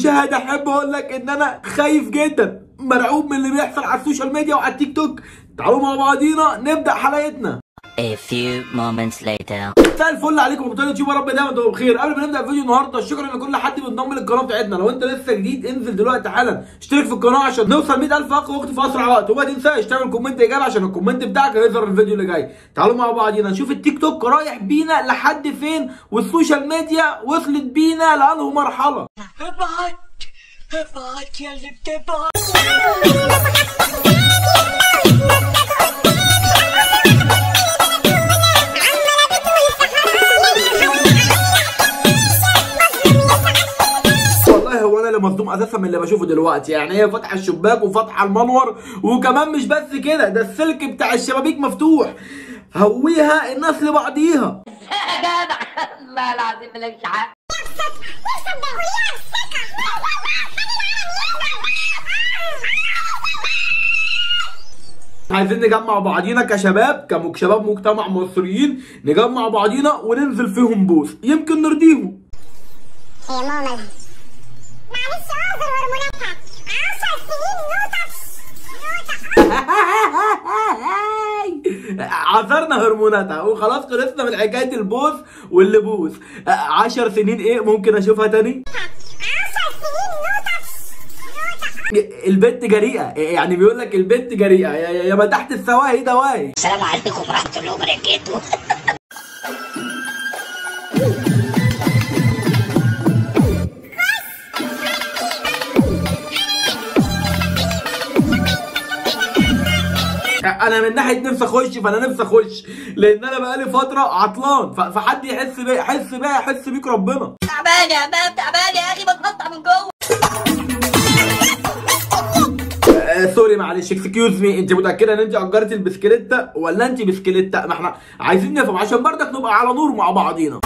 المشاهد احب اقول لك ان انا خايف جدا، مرعوب من اللي بيحصل على ال social media وعلى التيك توك. تعالوا مع بعضينا نبدا حلقتنا. A few moments later. مساء الفل عليكم ابطال اليوتيوب، يا رب دايما تبقوا بخير. قبل ما نبدا فيديو النهارده، شكرا لكل حد بينضم للقناة بتاعتنا. لو انت لسه جديد انزل دلوقتي حالا اشترك في القناة عشان نوصل 100,000 اقوى وقت في اسرع وقت، وما تنساش تعمل comment ايجابي عشان ال comment بتاعك هيظهر الفيديو اللي جاي. تعالوا مع بعضينا نشوف التيك توك رايح بينا لحد فين، وال social media وصلت بينا لانه مرحلة. ابعت ابعت يا اللي بتبعت. هو انا اللي مصدوم اساسا من اللي بشوفه دلوقتي، يعني هي فاتحة الشباك وفاتحه المنور، وكمان مش بس كده، ده السلك بتاع الشبابيك مفتوح، هويها الناس لبعضيها. يا جدع والله العظيم مالكش حق. عايزين نجمع بعضينا كشباب، كشباب مجتمع مصريين، نجمع بعضينا وننزل فيهم بوس، يمكن نرضيهم. يا ماما معلش اعذر هرموناتها 10 سنين no touch. عذرنا هرموناتها وخلاص، خلصنا من حكاية البوس واللي بوس. 10 سنين ايه؟ ممكن اشوفها تاني؟ 10 سنين no touch. البنت جريئة، يعني بيقول لك البنت جريئة، يا ما تحت السواهي دواهي. السلام عليكم ورحمة الله وبركاته. انا من ناحية نفسي اخش، فانا نفسي اخش لان انا بقالي فترة عطلان، فحد يحس بيا، يحس بيا، يحس بيك ربنا. تعبان يا امام، تعبان يا اخي، بتقطع من جوه. sorry معلش، excuse me، انت متاكدة ان انت اجرتي البسكليته ولا انت بسكليته؟ ما احنا عايزين نفهم عشان برضك نبقى على نور مع بعضينا.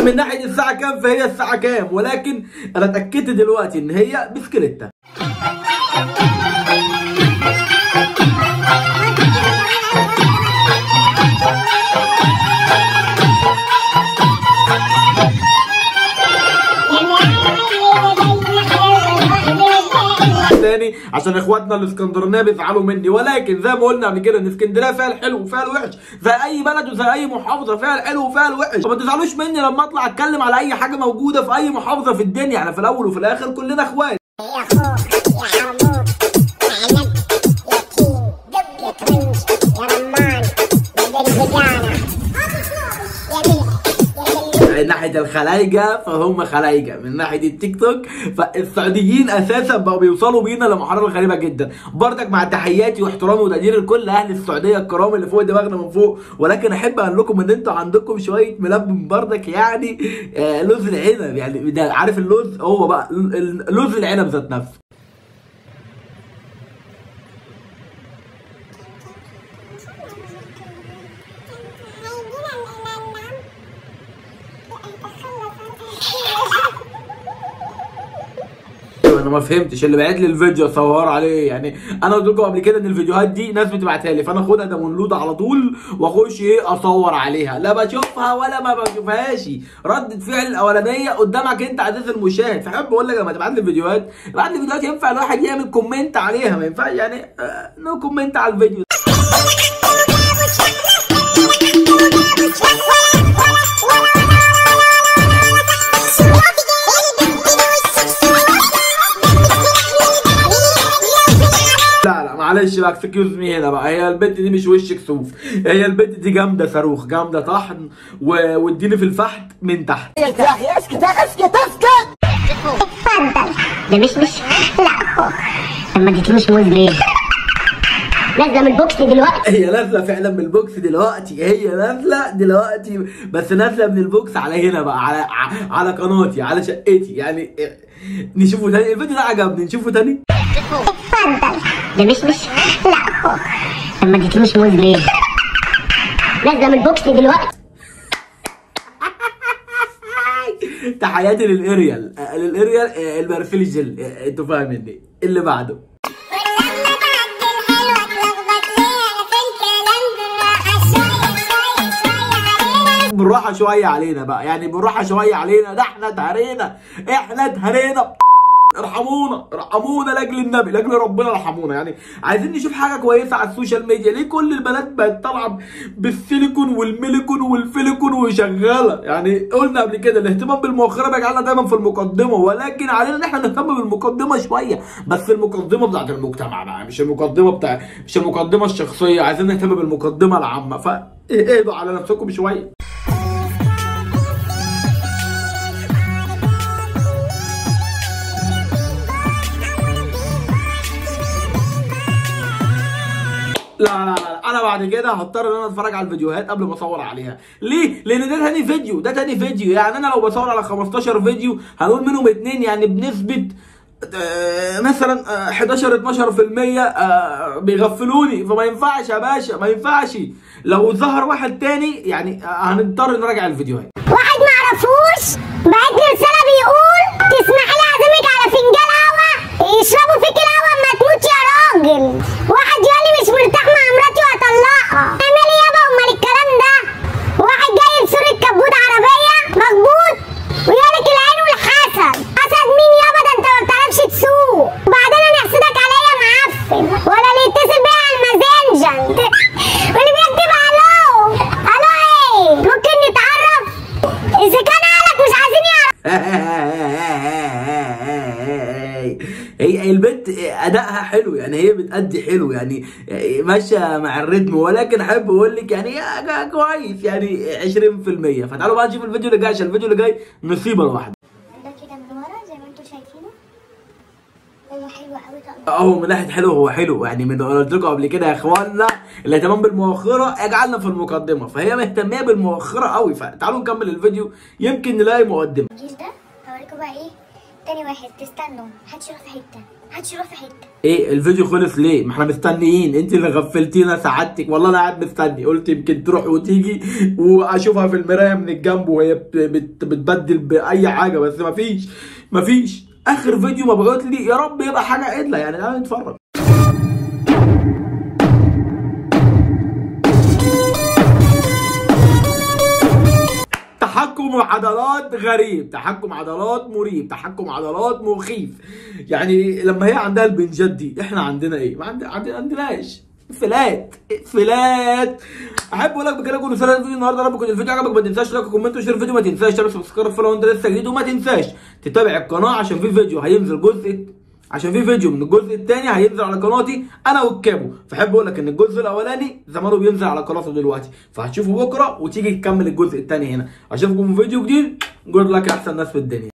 من ناحية الساعة كام فهي الساعة كام، ولكن انا اتاكدت دلوقتي ان هي بسكليته. تاني عشان اخواتنا الاسكندرانية بيزعلوا مني، ولكن زي ما قلنا قبل كده ان اسكندرية فيها الحلو وفيها الوحش، زي اي بلد وزي اي محافظة فيها الحلو وفيها الوحش. فما تزعلوش مني لما اطلع اتكلم على اي حاجة موجودة في اي محافظة في الدنيا، احنا في الاول وفي الاخر كلنا اخوات. يا خوخ يا عرموط يا عنب يا تين يا ترنج يا رمان يا برزقانه يا ملح. من ناحية الخلايجه فهم خلايجه، من ناحية التيك توك فالسعوديين اساسا بقوا بيوصلوا بينا لمحارة غريبة جدا. بردك مع تحياتي واحترامي وتقديري لكل اهل السعودية الكرام اللي فوق دماغنا من فوق، ولكن احب اقول لكم ان انتوا عندكم شوية ملبن بردك، يعني لوز العنب، يعني ده عارف اللوز هو بقى لوز العنب ذات نفسه. انا ما فهمتش اللي بعت لي الفيديو صور عليه، يعني انا قلت لكم قبل كده ان الفيديوهات دي ناس بتبعتها لي، فانا اخدها download على طول واخش ايه اصور عليها، لا بشوفها ولا ما بشوفهاش. ردة فعل الاولانية قدامك انت عزيزي المشاهد. فحب اقول لك لما تبعت لي فيديوهات، ابعت لي فيديوهات ينفع الواحد يعمل comment عليها، ما ينفعش يعني no comment على الفيديو. معلش بقى excuse me هنا بقى، هي البنت دي مش وش كسوف، هي البنت دي جامدة صاروخ، جامدة طحن، واديني في الفحت من تحت. يا اخي اسكت اسكت اسكت. اتفضل. ده مش لا خوخ، لما اديتلوش موز ليه؟ نازله من ال box دلوقتي. هي نازله فعلا من ال box دلوقتي، هي نازله دلوقتي، بس نازله من ال box على هنا بقى، على قناتي، على شقتي يعني. نشوفه تاني، الفيديو ده عجبني، نشوفه تاني. اتفضل. ده مش لا خوخ، لما اديتلوش موز ليه؟ نازله من ال box دلوقتي. تحياتي للاريال، للاريال البرفيل الجل، انتوا فاهميني. اللي بعده بالراحة شوية علينا بقى، يعني بالراحة شوية علينا، ده احنا اتهرينا، احنا اتهرينا. ارحمونا، ارحمونا لاجل النبي، لاجل ربنا ارحمونا. يعني عايزين نشوف حاجة كويسة على ال social media. ليه كل البنات بقت طالعه بالسيليكون والميليكون والفيليكون وشغالة؟ يعني قلنا قبل كده الاهتمام بالمؤخره بيجعلنا دايما في المقدمة، ولكن علينا ان احنا نهتم بالمقدمة شوية، بس المقدمة بتاعت المجتمع بقى، مش المقدمة بتاع، مش المقدمة الشخصية. عايزين نهتم بالمقدمة العامة، فاهدوا على نفسكم شوية. لا لا لا، انا بعد كده هضطر ان انا اتفرج على الفيديوهات قبل ما اصور عليها. ليه؟ لان ده تاني فيديو، ده تاني فيديو. يعني انا لو بصور على 15 فيديو هنقول منهم 2، يعني بنسبة مثلا 11 12% بيغفلوني، فما ينفعش يا باشا، ما ينفعش. لو ظهر واحد تاني يعني هنضطر نراجع الفيديوهات. واحد ما اعرفوش بعت لي رسالة بيقول تسمحي لي اعزمك على فنجان قهوة يشربوا فيك القهوة اما تموت يا راجل. واحد يقول لي مش مرتاح مع مراتي وهطلقها. اعمل ايه يابا امال الكلام ده؟ واحد جاي بصورة كبوت عربية مخبوط ويقول لك العين والحسد. حسد مين يابا؟ ده انت ما بتعرفش تسوق. وبعدين انا احسدك عليا معفن، ولا اللي يتصل بيا على المازنجر واللي بيكتب الو الو ايه؟ ممكن نتعرف؟ اذا كان اهلك مش عايزين يعرفوا. هي البنت ادائها حلو، يعني هي بتأدي حلو، يعني ماشية مع الريتم، ولكن احب اقول لك يعني كويس، يعني 20%. فتعالوا بقى نشوف الفيديو اللي جاي، عشان الفيديو اللي جاي نصيبه لوحده. ده كده من ورا زي ما انتم شايفينه، هو حلو قوي. اهو من ناحية حلو، هو حلو يعني. من قلت لكم قبل كده يا اخوانا الاهتمام بالمؤخره اجعلنا في المقدمة، فهي مهتميه بالمؤخره قوي. فتعالوا نكمل الفيديو يمكن نلاقي مقدمه. الجيل ده هوريكم بقى ايه تاني واحد. تستنوا، محدش يروح في حتة، محدش يروح في حتة. ايه الفيديو خلص ليه؟ ما احنا مستنيين، انت اللي غفلتينا سعادتك والله. انا قاعد مستني، قلت يمكن تروح وتيجي واشوفها في المراية من الجنب وهي بتبدل باي حاجة، بس مفيش مفيش. اخر فيديو مبعوت لي، يا رب يبقى حاجة عدله يعني. تعالوا نتفرج. تحكم عضلات غريب، تحكم عضلات مريب، تحكم عضلات مخيف. يعني لما هي عندها البنجات دي، احنا عندنا ايه؟ ما عندناش. فلات فلات. احب اقول لك بكده كل سنة الفيديو النهارده. يا رب يكون الفيديو عجبك، ما تنساش like و comment و share الفيديو، ما تنساش تعمل subscribe لو انت لسه جديد، وما تنساش تتابع القناة عشان في فيديو هينزل جزء، عشان في فيديو من الجزء الثاني هينزل على قناتي انا والكابو. فاحب اقول لك ان الجزء الاولاني زمانه بينزل على قناته دلوقتي، فهتشوفه بكره وتيجي تكمل الجزء الثاني هنا. اشوفكم في فيديو جديد. good luck يا احسن ناس في الدنيا.